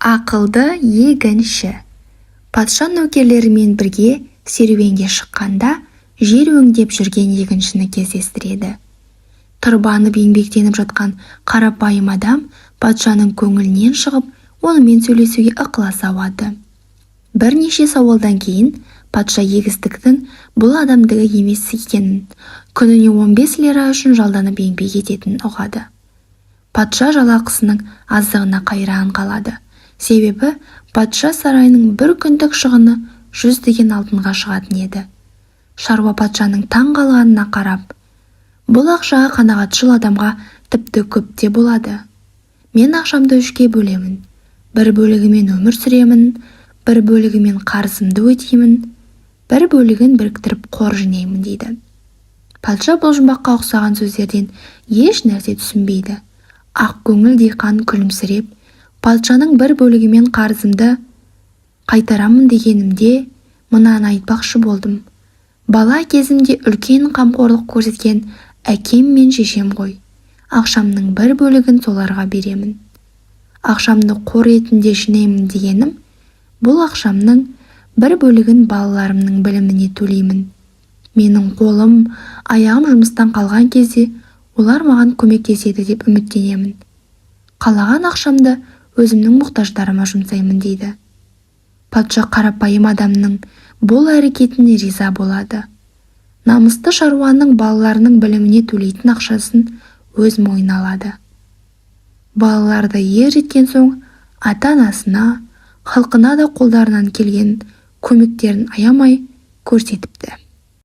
Ақылды егінші. Патша нөкерлерімен бірге серуенге шыққанда жер өңдеп жүрген егіншіні кездестіреді. Тырбанып еңбектеніп жатқан қарапайым адам патшаның көңілінен шығып, онымен сөйлесуге ықыласы ауады. Бірнеше сауалдан кейін патша егістіктің бұл адамдікі емес екенін, күніне 15 лира үшін жалданып еңбек ететінін ұғады. Патша жалақысының аздығына қайран қалады. Себебі патша сарайының бір күндік шығыны жүздеген алтынға шығатын еді. Шаруа патшаның таң қалғанына қарап: «Бұл ақшаға қанағатшыл адамға тіпті көп те болады. Мен ақшамды үшке бөлемін. Бір бөлігімен өмір сүремін, бір бөлігімен қарызымды өтеймін, бір бөлігін біріктіріп қор жинаймын», – дейді. Патша бұл жұмбаққа ұқсаған сөздерден еш нәрсе түсінбейді. Ақ көңіл диқан күлімсіреп: «Патшаның бір бөлігімен қарызымды қайтарамын дегенімде, мынаны айтпақшы болдым: бала кезімде үлкен қамқорлық көрсеткен әкем мен шешем ғой. Ақшамның бір бөлігін соларға беремін. Ақшамды қор ретінде жинаймын дегенім, бұл ақшамның бір бөлігін балаларымның біліміне төлеймін. Менің қолым, аяғым жұмыстан қалған кезде олар маған көмектеседі деп үміттенемін. Қалаған ақшамды өзімнің мұқтаждарыма жұмсаймын», – дейді. Патша қарапайым адамның бұл әрекетіне риза болады. Намысты шаруаның балаларының біліміне төлейтін ақшасын өз мойнына алады. Балалары да ер жеткен соң ата-анасына, халқына да қолдарынан келген көмектерін аямай көрсетіпті.